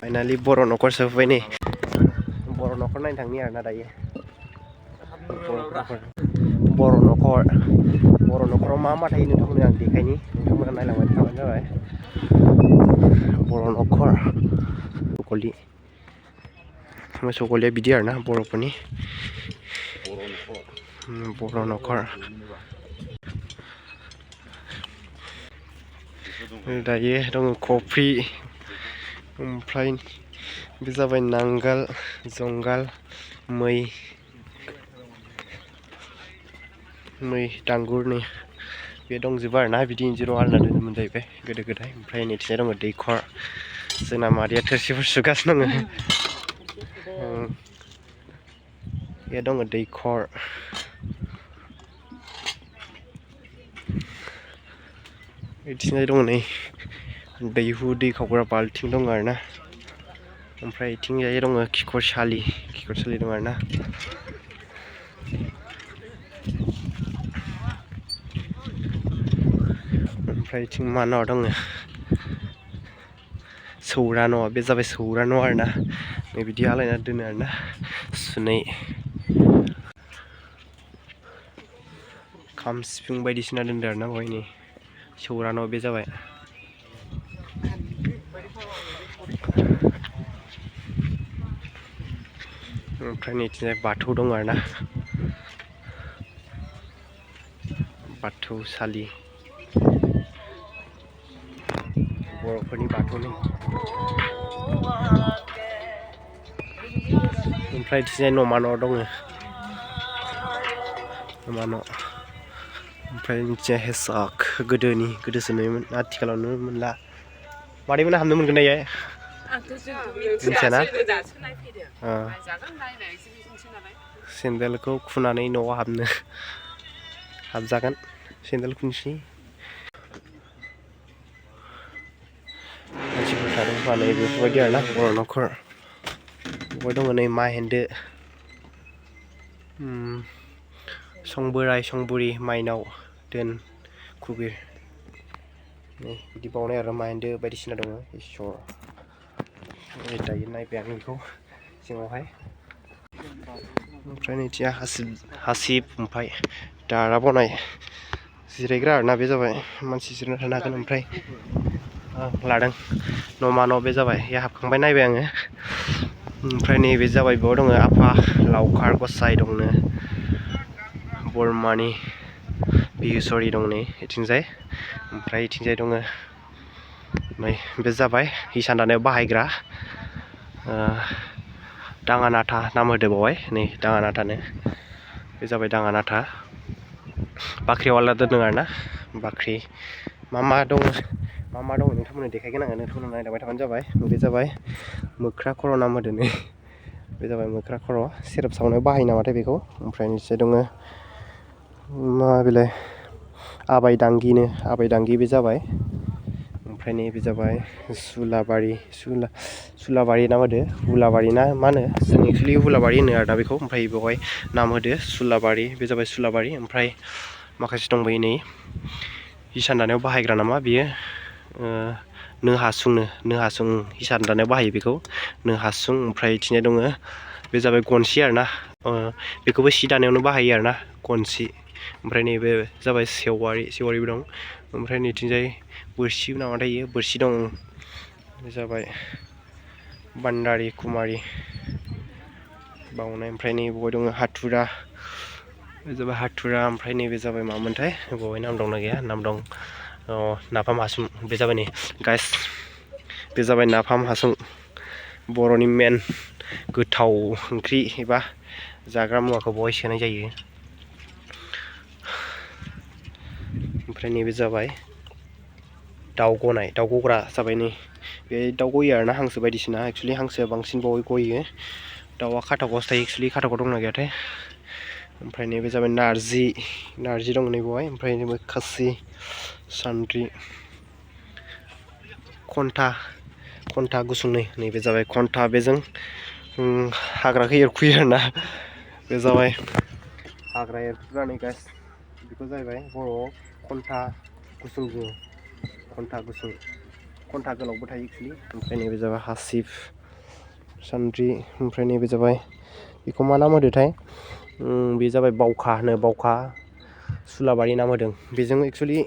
finally बर' न'खर सफैबाय नै बर' न'खर नायनो थांनि आरोना दायो बर' न'खराव मा मा थायो नोंथांमोननो आं देखायनि नोंथांमोना नायलांबाय थाबानो जाबाय बर' न'खर गलि मोसौ गलिया बिदि आरोना बर'फोरनि बर' न'खर दायो दङ कफ्रि ओमफ्राय बे जाबाय नांगोल जुंगाल मै दांगुरनि बे दंजोबो आरोना बिदि इन्जुराव आलायना दोनोमोन जाहैबाय गोदो गोदाय ओमफ्राय नैथिंजाय दङ दैखर जोंना मादैया थोरसिफोर सुगासिनो दङ बे दङ दैखर बिथिंजाय दङ नै दैहु दै खावग्रा बाल्थिं दङ आरोना ओमफ्राय बिथिंजाय दङ खिखरसालि दङ आरोना ओमफ्राय बिथिं मा न' दङ सौरा न' बे जाबाय सौरा न' आरोना नै बिदि आलायना दोनो आरोना सुनै खाम सिफुं बायदिसिना दोनदो आरोना बेवहाय नै सौरा न' बे जाबाय ओमफ्राय नैथिंजाय बाथौ दङ आरोना बाथौसालि बर'फोरनि बाथौनि ओमफ्राय बिथिंजाय न'मा न' दङ न'मा न' ओमफ्राय मिथिया हेसाक गोदोसो नुयोमोन आथिखालाव नुनो मोनला मादैमोना हाबनो मोनगोन ना इयाय मिथियाना सेन्देलखौ खुनानै न'आव हाबजागोन सेन्देल खुनसि मानसिफोर थादों माने बेफोरबायदि आरोना बर' न'खर बहाय दङ नै माहेन्दो संबोराय संबुरि माइनाव दोन खुबिर नै बिदि बावनाय आरो माहेन्दो बायदिसिना दङ इसोर दायो नायबाय आं बेखौ सिङावहाय ओमफ्राय नैथिया हासिब ओमफ्राय दारा बनाय जिरायग्रा आरोना बे जाबाय मानसि जिरायना थानो हागोन ओमफ्राय लादों न'मा न' बे जाबाय बेयाव हाबखांबाय नायबाय आङो ओमफ्राय नैबे जाबाय बेयाव दङ आफा लावखार गसाय दंनो बरमानि बिहुसरि दं नै बिथिंजाय ओमफ्राय बिथिंजाय दङ नै बे जाबाय हिसान दानायाव बाहायग्रा दाङानाथा नाम होदो बावहाय नै दाङानाथानो बे जाबाय दाङानाथा बाख्रियाव आलादा दोनदों आरोना बाख्रि मा दं नोंथांमोननो देखायगोन आङो नोंथांमोननो नायलांबाय थाबानो जाबाय बे जाबाय मोख्रा खर' नाम होदों नै बे जाबाय मोख्रा खर' सेरेप सावनायाव बाहायो नामाथाय बेखौ ओमफ्राय निफ्राय दङ मा बेलाय आबायदांगि बे जाबाय ओमफ्राय नैबे जाबाय सुलाबारि नाम होदो हुलाबारि ना मा होनो जों एक्सुवेलि हुलाबारि होनो आरोना बेखौ ओमफ्राय बेवहाय नाम होदो सुलाबारि बे जाबाय सुलाबारि ओमफ्राय माखासे दंबायो नै हिसान दानायाव बाहायग्रा नामा बियो नो हासुं हिसान दानायाव बाहायो बेखौ नो हासुं ओमफ्राय बिथिंजाय दङ बे जाबाय गनसि आरोना बेखौबो सि दानायावनो बाहायो आरोना गनसि ओमफ्राय नैबे जाबाय सेवारिबो दं ओमफ्राय नैथिंजाय बोरसि नामाथाय इयो बोरसि दं बे जाबाय बान्दारि कुमारि बावनाय ओमफ्राय नै बहाय दङ हाथुरा बे जाबाय हाथुरा ओमफ्राय नैबे जाबाय मामोनथाय बहाय नाम दंना गैया नाम दं नाफाम हासुं बे जाबाय नै गाइस बे जाबाय नाफाम हासुं बर'नि मेन गोथाव ओंख्रि एबा जाग्रा मुवाखौ बहाय सोनाय जायो ओमफ्राय नैबे जाबाय दाउ गग्रा जाबाय नै बे दाउ गयो आरोना हांसो बायदिसिना एक्सुवेलि हांसोआ बांसिन बावै गयो दाउआ खाथाख'आवसो थायो एक्सुवेलि खाथाख'आव दंना गैयाथाय ओमफ्राय नैबे जाबाय नारजि दं नै बेवहाय ओमफ्राय नैबे खासि सान्द्रि खन्था गुसुं नैबे जाबाय खन्था बेजों हाग्राखौ एरखुयो आरोना बे जाबाय हाग्रा एरखुग्रा नै गाइस बेखौ जाहैबाय बर'आव खन्था गुसुं बुङो खन्था गोलावबो थायो एक्सुवेलि ओमफ्राय नैबे जाबाय हासिब सान्द्रि ओमफ्राय नैबे जाबाय बेखौ मा नाम होदोंथाय बे जाबाय बावखा होनो बावखा सुलाबारि नाम होदों बेजों एक्सुवेलि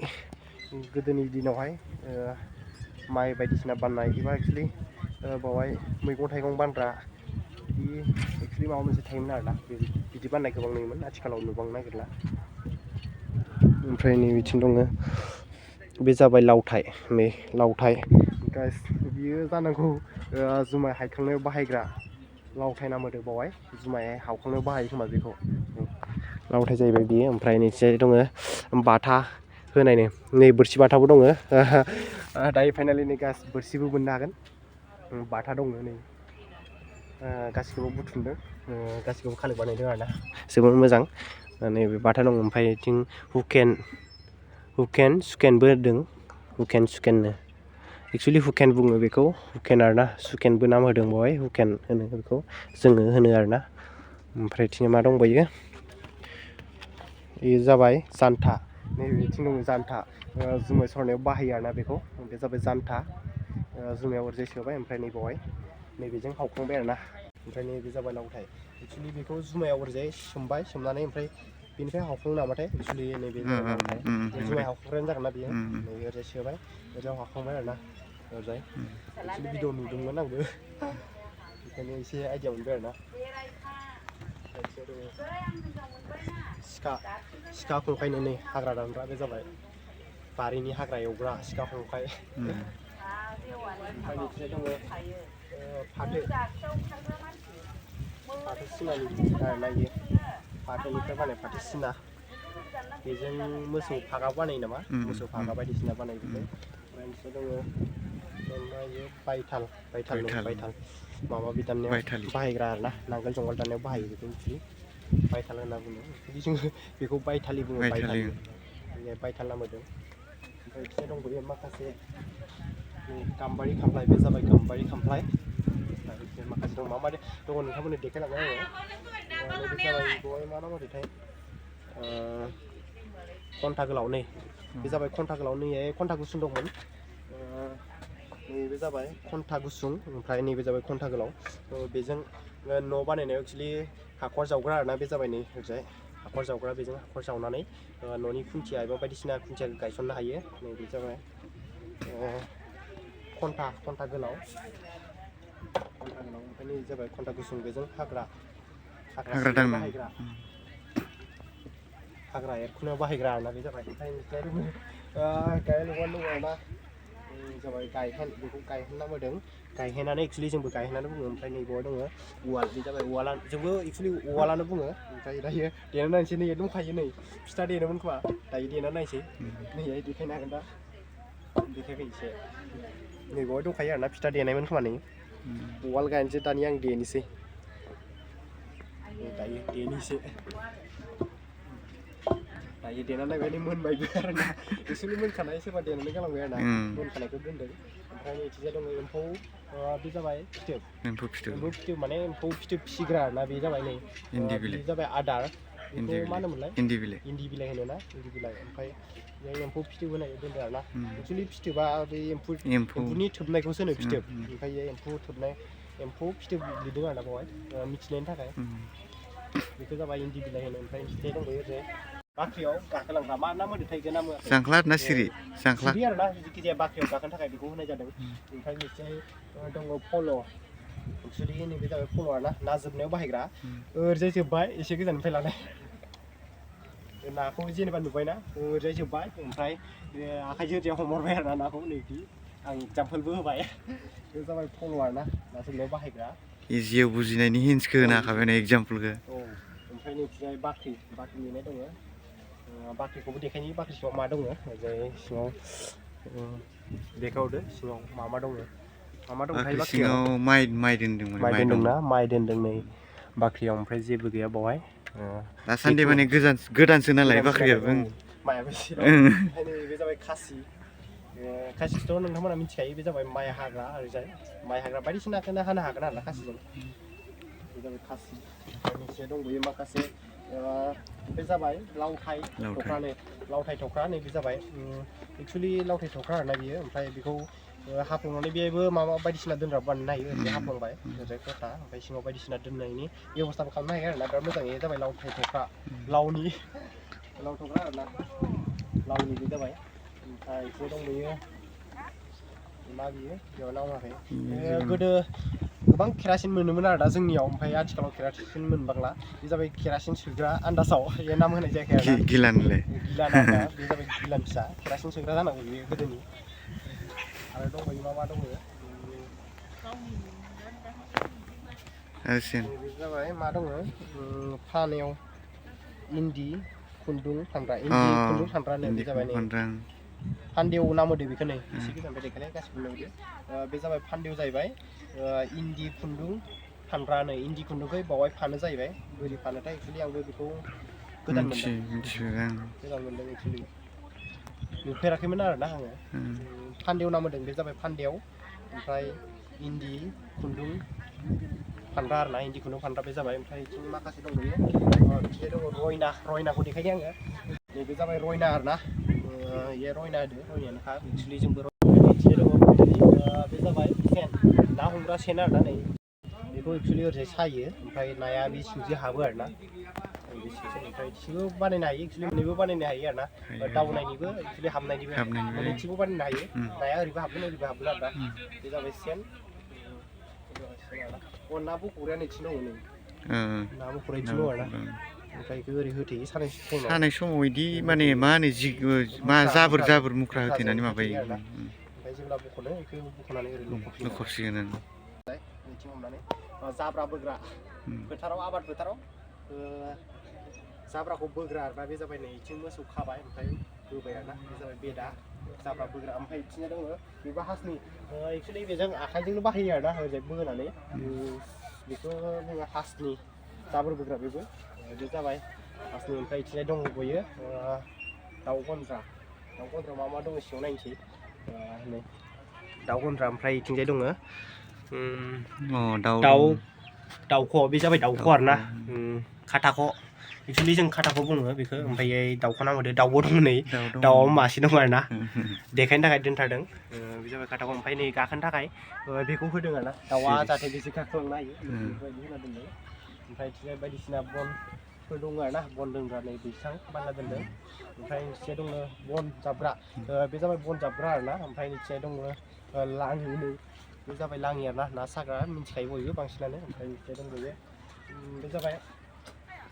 गोदोनि दिनावहाय माइ बायदिसिना बाननाय एबा एक्सुवेलि बावहाय मैगं थाइगं बानग्रा बिदि एक्सुवेलि माबा मोनसे थायोमोन आरोना बिदि बाननाय गोबां नुयोमोन आथिखालाव नुबांनो नागिरला ओमफ्राय नै बिथिं दङ बे जाबाय लावथाइ नै लावथाइ गाइस बियो जानांगौ जुमाय हायखांनायाव बाहायग्रा लावथाइ नाम होदों बावहाय जुमाय हावखांनायाव बाहायो खोमा बेखौ लावथाइ जाहैबाय बियो ओमफ्राय नैथिंजाय दङ बाथा होनायनो नै बोरसि बाथाबो दङ दायो फाइनालि नै गास बोरसिबो बोननो हागोन बाथा दङ नै गासिखौबो बुथुमदों गासिखौबो कालेक्ट बानायदों आरोना जोबोर मोजां नैबे बाथा दं ओमफ्राय बिथिं हुकेन सुकेनबो होदों हुकेन सुकेननो एक्सुवेलि हुकेन बुङो बेखौ हुकेन आरोना सुकेनबो नाम होदों बेवहाय हुकेन होनो बेखौ जोङो होनो आरोना ओमफ्राय बिथिं मा दंबायो बेयो जाबाय जानथा नैबेथिं दङ जानथा जुमाय सरनायाव बाहायो आरोना बेखौ बे जाबाय जानथा जुमायाव ओरैजाय सोबाय ओमफ्राय नैबावहाय नैबेजों हावखांबाय आरोना ओमफ्राय नैबे जाबाय लावथाइ एक्सुवेलि बेखौ जुमायाव ओरैजाय सोमबाय सोमनानै ओमफ्राय बेनिफ्राय हावखांनो नामाथाय एक्सुवेलि नैबे जाबाय लावथाइ जुमाय हावखांग्रायानो जागोन ना बियो नैबे ओरैजाय सोबाय ओरैजाय हावखांबाय आरोना ओरैजाय एक्सुवेलि भिडिअ नुदोंमोन आंबो बेखायनो एसे आइडिया मोनबाय आरोना सिखा खंखायनो नै हाग्रा दानग्रा बे जाबाय बारिनि हाग्रा एवग्रा सिखा खंखाय ओमफ्राय बिथिंजाय दङ फाथो सिनानि आरोना इयो फाथोनिफ्राय बानाय फाथो सिना बेजों मोसौ फागा बानायो नामा मोसौ फागा बायदिसिना बानायो बेजों ओमफ्राय बिथिंजाय दङ बायथाल माबा बि दाननायाव बाहायग्रा आरोना नांगोल जुंगाल दाननायाव बाहायो बेखौ एक्सुवेलि बायथाल होनना बुङो जोङो बेखौ बायथालि बुङो बायथाल नाम होदों ओमफ्राय बिथिंजाय दंबावो माखासे गाम्बारि खामफ्लाय बे जाबाय गाम्बारि खामफ्लाय माखासे दं मा दङ नोंथांमोननो देखायलांबाय आङो बे जाबाय बेवहाय मा नाम होदोंथाय घन्टा गोलाव नै बे जाबाय घन्टा गोलाव नैहाय घन्टा गुसुं दंमोन नैबे जाबाय घन्टा गुसुं ओमफ्राय नैबे जाबाय घन्टा गोलाव बेजों न' बानायनायाव एक्सुवेलि हाखर जावग्रा आरोना बे जाबाय नै ओरैजाय हाखर जावग्रा बेजों हाखर जावनानै न'नि खुन्थिया एबा बायदिसिना खुन्थिया गायसननो हायो नैबे जाबाय घन्टा गोलाव ओमफ्राय नै जाबाय घन्टा गुसुं बेजों हाग्रा बाहायग्रा हाग्रा एरखुनायाव बाहायग्रा आरोना बे जाबाय ओमफ्राय गायहेन उवाल दङ आरोना जाबाय गायहेन बेखौ गायहेन नाम होदों गायहेनानो एक्सुवेलि जोंबो गायहेनानो बुङो ओमफ्राय नैबाव दङ उवाल बे जाबाय उवाला जोंबो एक्सुवेलि उवालानो बुङो ओमफ्राय दायो देना नायनोसै नै दंखायो नै फिथा देनोमोन खोमा दायो देना नायनोसै नैहाय देखायनो हागोन दा देखायबाय एसे नैबावहाय दंखायो आरोना फिथा देनायमोन खोमा नै उवाल गायनोसै दानिया आं देनोसै दायो देनोसै दायो देना नायबाय मोनबायबो आरोना एक्सुवेलि मोनखानाय सोरबा देनानै गालांबाय आरोना मोनखानायखौ दोनदों ओमफ्राय नैथिंजाय दङ एम्फौ बे जाबाय फिथोब माने एम्फौ फिथोब फिसिग्रा आरोना बे जाबाय नै बे जाबाय आदार बेखौ मा होनोमोनलाय इन्दि बिलाइ होनोना इन्दि बिलाइ ओमफ्राय बेहाय एम्फौ फिथोब होनाय दोनदों आरोना एक्सुवेलि फिथोबा बे एम्फौनि थोबनायखौसो होनो फिथोब ओमफ्राय एम्फौ फिथोब लिरदों आरोना बेवहाय मिथिनायनि थाखाय बेखौ जाबाय इन्दि बिलाइ होनो ओमफ्राय फिथाइ दंबायो ओरैजाय बाख्रियाव गाखोलांग्रा मा नाम होदोंथाय बेखौ नाम होआखै जांख्ला ना सिरि आरोना जिखिजाया बाख्रियाव गाखोनो थाखाय बेखौ होनाय जादों ओमफ्राय बिथिंजाय दङ फल' एक्सुवेलि नैबे जाबाय फल' आरोना ना जोबनायाव बाहायग्रा ओरैजाय जोब्बाय एसे गोजाननिफ्राय लानाय नाखौ जेनेबा नुबायना ओरैजाय जोब्बाय ओमफ्राय आखाइजों ओरैजाय हमहरबाय आरोना नाखौ नैबे आं एगजामपोलबो होबाय बे जाबाय फल' आरोना ना जोबनायाव बाहायग्रा इजियाव बुजिनायनि हिन्ट्सखौ होनो हाखाबाय ना एगजामपोलखौ ओमफ्राय नैथिंजाय बाख्रि लिरनाय दङ बाख्रिखौबो देखायनि बाख्रि सिङाव मा दङ ओरैजाय सिङाव देखायहरदो सिङाव मा दङ बाख्रि सिङाव माइ दोनदोंमोन माइ दोनदोंना माइ दोनदों नै बाख्रियाव ओमफ्राय जेबो गैया बावहाय दासान्दि माने गोदानसो नालाय बाख्रियाबो माइआबो ओंखायनो बे जाबाय खासिखौथ' नोंथांमोना मिथिखायो बे जाबाय माइ हाग्रा ओरैजाय माइ हाग्रा बायदिसिनाखौनो हानो हागोन आरोना खासिजों बे जाबाय खासि ओमफ्राय दंबोयो माखासे बे जाबाय लावथाइ थख्रा नैबे जाबाय एक्सुवेलि लावथाइ थख्रा आरोना बियो ओमफ्राय बेखौ हाफ्लंनानै बेबो माबा बायदिसिना दोनग्रा बानायनो हायो ओरैनो हाफ्लंबाय ओरैजाय खथा ओमफ्राय सिङाव बायदिसिना दोननायनि बेब'स्थाबो खालामनो हायो आरोना बिराद मोजां जाबाय लाव थख्रा लावनि आरोना लावनि बे जाबाय ओमफ्राय एसे दंबायो मा बियो बेयाव नाङाखै गोदो गोबां केरासिन मोनोमोन आरो दा जोंनियाव ओमफ्राय आथिखालाव केरासिन मोनबांला बे जाबाय केरासिन सोग्रा आन्दाजाव बे नाम होनाय जायाखै आरो गिलानलाय गिलान आरोना बे जाबाय गिलान फिसा केरासिन सोग्रा जानांगौ बेयो गोदोनि आरो दंबायो मा दङ बे जाबाय मा दङ फानायाव इन्दि खुन्दुं फानग्रा इन्दि खुन्दुं फानग्रानो बे जाबाय नै फान्देव नाम होदो बेखौ नै एसे गोजाननिफ्राय देखायलाय गासिबो नुदो बे जाबाय फान्देव जाहैबाय इन्दि खुन्दुं फानग्रा नै इन्दि खुन्दुंखौ बावहाय फानो जाहैबाय बोरै फानोथाय एक्सुवेलि आंबो बेखौ गोदान मोनदों एक्सुवेलि नुफेराखैमोन आरोना आङो फान्देव नाम होदों बे जाबाय फान्देव ओमफ्राय इन्दि खुन्दुं फानग्रा आरोना इन्दि खुन्दुं फानग्रा बे जाबाय ओमफ्राय बिथिं माखासे दंबायो बिथिं दङ रयनाखौ देखायदों आङो नैबे जाबाय रयना आरोना बे रयना होदो रयनायानोखा एक्सुवेलि जोंबो बिथिं दङ बे जाबाय सेन ना हमग्रा सेन आरोना नै बेखौ एक्सुवेलि ओरैजाय सायो ओमफ्राय नाया बे सिंजों हाबो आरोना बे सिंजों ओमफ्राय बिथिंबो बानायनो हायो एक्सुवेलि मोननैबो बानायनो हायो आरोना दावनायनिबो एक्सुवेलि हाबनायनिबो मोननैथिंबो बानायनो हायो नाया ओरैबो हाबगोन ओरैबो हाबगोन आरोना बे जाबाय सेन ना बख'ग्राया नैथिं दङ नै ना बख'ग्रा इथिं दङ आरोना ओमफ्राय बेखौ ओरै होथेयो सानाय समाव बिदि माने मा होनो मा जाबोर मुख्रा होथेनानै माबायो ओमफ्राय जेब्ला बख'नो बेखौ बख'नानै ओरै लखबसिगोन नैथिं हमनानै जाब्रा बोग्रा फोथाराव आबाद फोथाराव जाब्राखौ बोग्रा आरोना बे जाबाय नै बिथिं मोसौ खाबाय ओमफ्राय बोबाय आरोना बे जाबाय बेदा जाब्रा बोग्रा ओमफ्राय बिथिंजाय दङ बेबो हासनि एक्सुवेलि बेजों आखाइजोंनो बाहायो आरोना ओरैजाय बोनानै बेखौ बुङो हासनि जाबोर बोग्रा बेबो बे जाबाय हासनि ओमफ्राय बिथिंजाय दंबोयो दाउ गन्द्रा मा दङ सिङाव नायनोसै नै दाउ गन्द्रा ओमफ्राय बिथिंजाय दङ दाउख' बे जाबाय दाउख' आरोना खाथाख' एक्सुवेलि जों खाथाखौ बुङो बेखौ ओमफ्राय दाउखौ नाम होदो दाउबो दङ नै दाउआव मासे दङ आरोना देखायनो थाखाय दोनथारदों बे जाबाय खाथाख' ओमफ्राय नै गाखोनो थाखाय बेखौ होदों आरोना दाउआ जाहाथे बेसे गाखोलांनो हायो बेफोरबायदि होना दोनदों ओमफ्राय बिथिंजाय बायदिसिना बनफोर दङ आरोना बन दोनग्रा नै बैसां बानायना दोनदों ओमफ्राय निथिंजाय दङ बन जाबग्रा बे जाबाय बन जाबग्रा आरोना ओमफ्राय निथिंजाय दङ लाङि नै बे जाबाय लाङि आरोना ना साग्रा मिन्थिखायो बयबो बांसिनानो ओमफ्राय निथिंजाय दंबायो बे जाबाय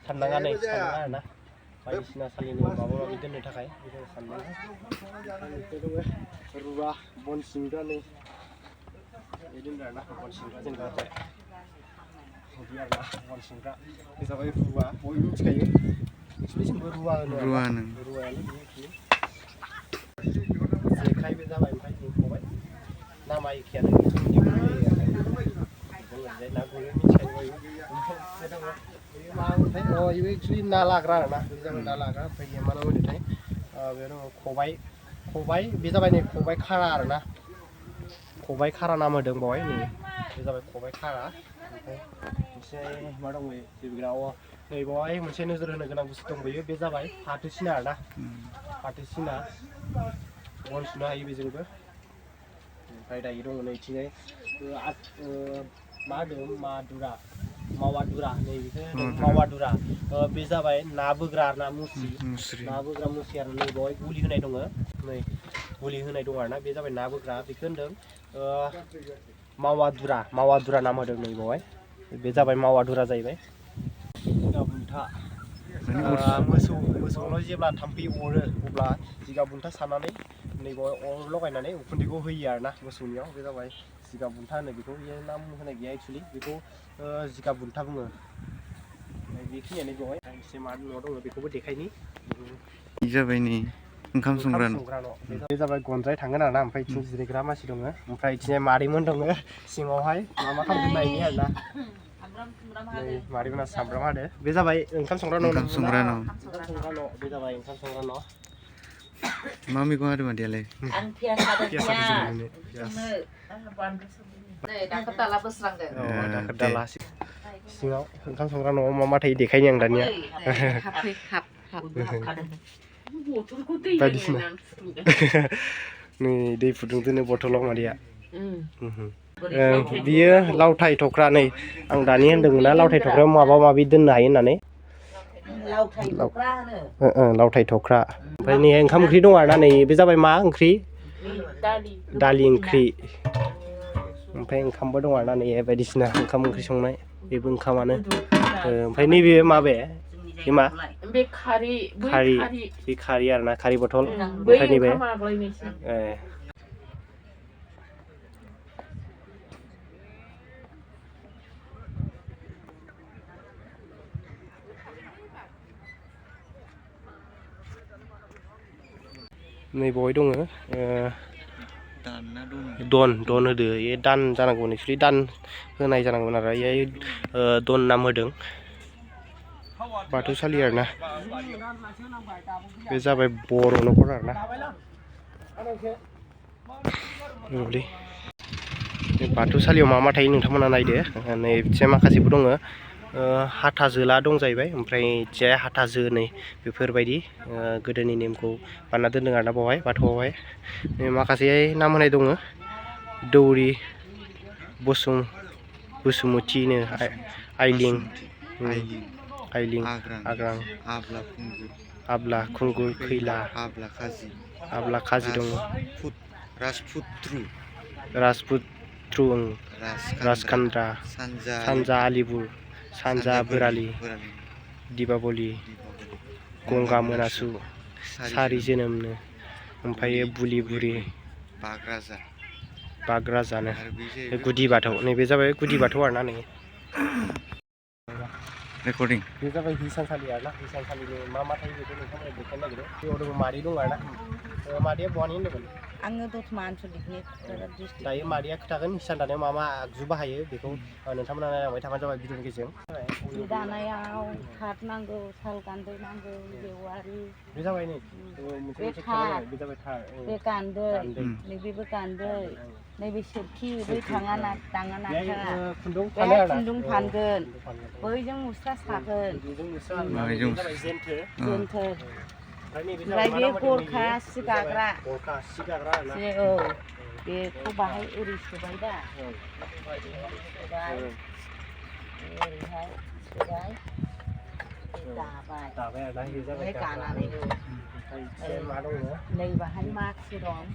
सानदांगा नै सानदांगा आरोना बायदिसिना सालिनो माबा माबि दोननो थाखाय बे जाबाय सानदांगा निथिंजाय दङ रुवा बन सिनग्रा नै बे दोनग्रा आरोना बन सिनग्रा जेनेबा बिदि आरोना बन सिनग्रा बे जाबाय रुवा बयबो मिथिखायो एक्सुवेलि जोंबो रुवा होनो रुवायानो बेयो जेखाइ बे जाबाय ओमफ्राय खबाइ नामा एखेयानो ना गुरो मिथिखायो बयबो ओमफ्राय बेयो एक्सुवेलि ना लाग्रा आरोना बे जाबाय ना लाग्रा ओमफ्राय बेयो मा नाम होदोंथाय बे दङ खबाइ बे जाबाय नै खबाइ खारा आरोना खबाइ खारा नाम होदों बेवहाय नै बे जाबाय खबाइ खारा ओमफ्राय मोनसे मा दंबायो सिबिग्रा नै बेवहाय मोनसे नोजोर होनो गोनां बुस्थु दंबायो बे जाबाय फाथोसिना आरोना फाथोसिना बन सुनो हायो बेजोंबो ओमफ्राय दायो दङ नैथिंजाय मा होनो मावादुरा नै बेखौ होनो मावादुरा बे जाबाय ना बोग्रा आरोना मुस्रि ना बोग्रा मुस्रि आरो नै बेवहाय गुलि होनाय दङ नै गुलि होनाय दङ आरोना बे जाबाय ना बोग्रा बेखौ होनदों मावादुरा नाम होदों नै बेवहाय बे जाबाय मावादुरा जाहैबाय जिगाब बुन्था मोसौनाव जेब्ला थाम्फै अरो अब्ला जिगाब बुन्था सानानै नैबाव अर लगायनानै उखुन्दैखौ होयो आरोना मोसौनियाव बे जाबाय जिगाब बुन्था होनो बेखौ बेयो नाम होनाय गैया एक्सुवेलि बेखौ जिगाब बुन्था बुङो बेखिनियानो बेवहाय एसे मा न' दङ बेखौबो देखायनि जाबाय नै ओंखाम संग्रा न' बे जाबाय गनद्राय थांगोन आरोना ओमफ्राय बिथिं जिरायग्रा मानसि दङ ओमफ्राय बिथिं मादैमोन दङ सिङावहाय मा खालामदों नायनि आरोना मादैमोना सामब्राम हादो बे जाबाय ओंखाम संग्रा न' बे जाबाय ओंखाम संग्रा न' मा मैगं हादों मादैयालाय दाखोर दाला सिङाव ओंखाम संग्रा न'आव मा थायो देखायनि आं दानिया बायदिसिना नै दै फुदुंदोनो बथलाव मादैया बियो लावथाय थख्रा नै आं दानि होनदोंमोन ना लावथाय थख्रायाव माबा माबि दोननो हायो होननानै लावथाय थख्रा ओमफ्राय नै ओंखाम ओंख्रि दं आरोना नै बे जाबाय मा ओंख्रि दालि ओंख्रि ओमफ्राय ओंखामबो दं आरोना नै बायदिसिना ओंखाम ओंख्रि संनाय बेबो ओंखामानो ओमफ्राय नैबे माबे बे मा बे खारि आरोना खारि बथल ओमफ्राय नैबे नै बावहाय दङ दन होदो ये दान जानांगौ एक्सुलि दान होनाय जानांगौमोन आरो ये दन नाम होदों बाथौसालि आरोना बे जाबाय बर' न'खर आरोना बे बाथौसालियाव मा मा थायो नोंथांमोना नायदो नै बिथिं माखासेबो दङ हाथाजोला दं जाहैबाय ओमफ्राय जे हाथाजो नै बेफोरबायदि गोदोनि नेमखौ बानायना दोनदों आरोना बावहाय बाथौआवहाय माखासे नाम होनाय दङ दौरि बसुमतिनो आइलिं आग्रां आब्ला खुंगुर खैला आब्ला खाजि दङ राजपुत्रु राजखान्द्रा सानजा आलिपुर सानजा बोरालि दिपाबलि गंगा मोनासु सारि जोनोमनो ओमफ्राय बुलि बुरि बागराजानो गुदि बाथौ नैबे जाबाय गुदि बाथौ आरोना नै रेकर्डिं बे जाबाय हिसानसालि आरोना हिसानसालिनि मा मा थायो बेखौ नोंथांमोना देखायनो नागिरो बेयाव दङ मादै दं आरोना मादैया बहानि होनदोंमोन आङो दतमा आनसलिकनि डिस्ट्रिक्ट दायो मादैया खोथागोन हिसान दानायाव मा मा आगजु बाहायो बेखौ नोंथांमोना नायलांबाय थाबानो जाबाय भिडिअनि गेजेरजों जि दानायाव थाथ नांगौ साल गान्दै नांगौ बेवारि बे जाबाय नै बे थार बे जाबाय थार बे गान्दै नैबेबो गान्दै नैबे सोरखि बै दाङा नाथा बे खुन्दुं फानगोन बैजों मुस्रा सागोन जेन्थोर ओमफ्राय बे गरखा सि गाग्रा औ बेखौ बाहाय ओरै सोबाय दा ओरैहाय सोबाय दाबाय ओमफ्राय गानानै नै बाहाय माखु दं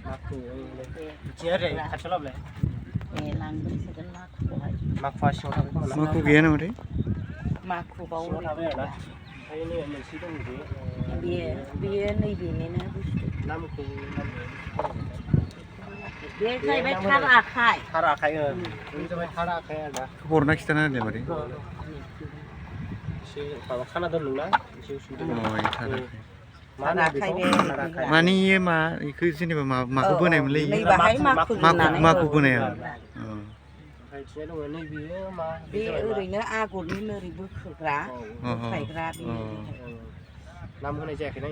लांगोनसोगोन माखुखौहाय माखु गैया नामाथाय माखु बाव बेयो नैबेनिनो बुस्थु बे जाहैबाय थार आखाइ हरना खिथाना होदो मादै एसे माबा खाना दोनदोंना एसे माने इयो मा इखो जेनेबा माखौ बोनायमोनलै माखु बोनाया बे ओरैनो आगरनि ओरै बोखोग्रा बोख्लायग्रा नाम होनाय जायाखै ना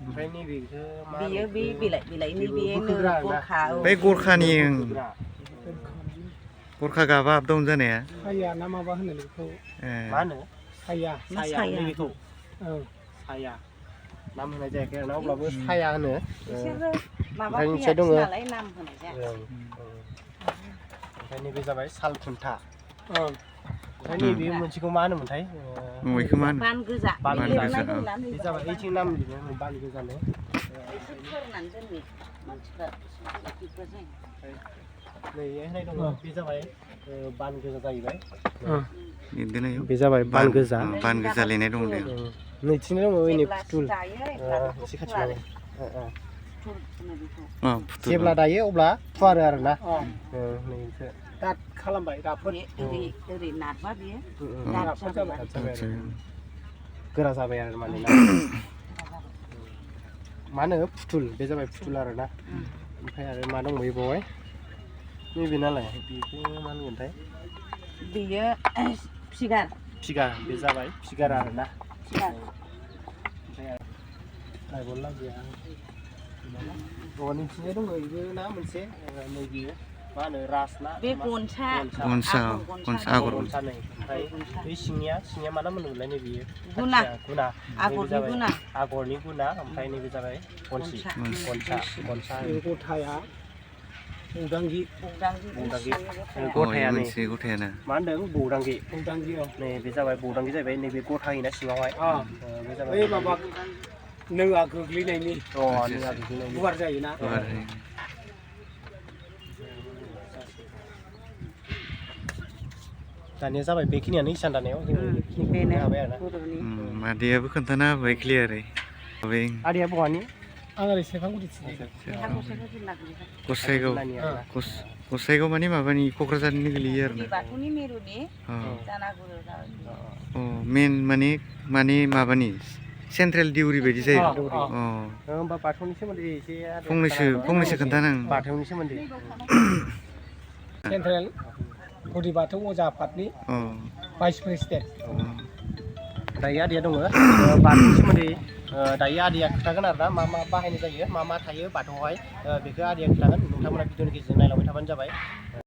ओमफ्राय नैबेखौ बेयो बे बिलाइनि बे गरखा बै गरखानि गरखा गाबा आप डाउन जानाया साया ना माबा होनो बेखौ मा होनो साया नैबेखौ साया नाम होनाय जायाखै आरोना अब्लाबो साया होनो ओमफ्राय मोनसे दङ ओमफ्राय नैबे जाबाय साल खुन्था ओमफ्राय नैबे मोनसेखौ मा होनोमोनथाय बेखौ मा होनो बान गोजा बे जाबाय ओइथिं नाम लिरनो बान गोजानो नै होनाय दङ बे जाबाय बान गोजा जाहैबाय बे जाबाय बान गोजा लिरनाय दं दे नैथिंनो दङ ओइनै फुथुल एसे खाथियाव जेब्ला दायो अब्ला फुवारो आरोना नैखौ दाद खालामबाय राफोद ओरै नारबा बेयो गोरा जाबाय आरो माने मा होनो फुथुल बे जाबाय फुथुल आरोना ओमफ्राय आरो मा दंबायो बावहाय नैबे नालाय बेखौ मा होनगोनथाय बेयो फिगार बे जाबाय फिगार आरोना ओमफ्राय नायबावला गैया न'निथिंजाय दङ बेबो ना मोनसे नैबेयो मा होनो रास ना बे गनसा आगर गनसा नै ओमफ्राय बे सिंनिया मा नाम होनोमोनलाय नै बियो गुना आगरनि गुना ओमफ्राय नैबे जाबाय गनसा गथाया बौदांगि गथाया नै गथायानो मा होनदों बौदांगि नै बे जाबाय बौदांगि जाहैबाय नैबे गथायैना सिङावहाय बे जाबाय माबा नोआ गोग्लैनायनि गुवार जायोना दानिया जाबाय बेखिनियानो हिसान दानायाव जों हाबाय आरोना मादैयाबो खोन्थाना होबाय क्लियारै आदैया बहानि आं ओरै सेरफांगुरि गसाइगाव माने माबानि क'क्राझारनि गोलैयो आरो बाथौनि मिरुनि मेन माने माबानि सेन्ट्रेल दिउरि बायदि जायो होमबा बाथौनि सोमोन्दै एसे फंनैसो खोन्थानां बाथौनि सोमोन्दै सेन्ट्रेल गुदि बाथौ अजा आफादनि भाइस प्रेसिडेन्ट दायो आदैया दङ बाथौनि सोमोन्दै दायो आदैया खोन्थागोन आरोना मा बाहायनाय जायो मा थायो बाथौआवहाय बेखौ आदैया खोन्थागोन नोंथांमोना भिडिअनि गेजेरजों नायलांबाय थाबानो जाबाय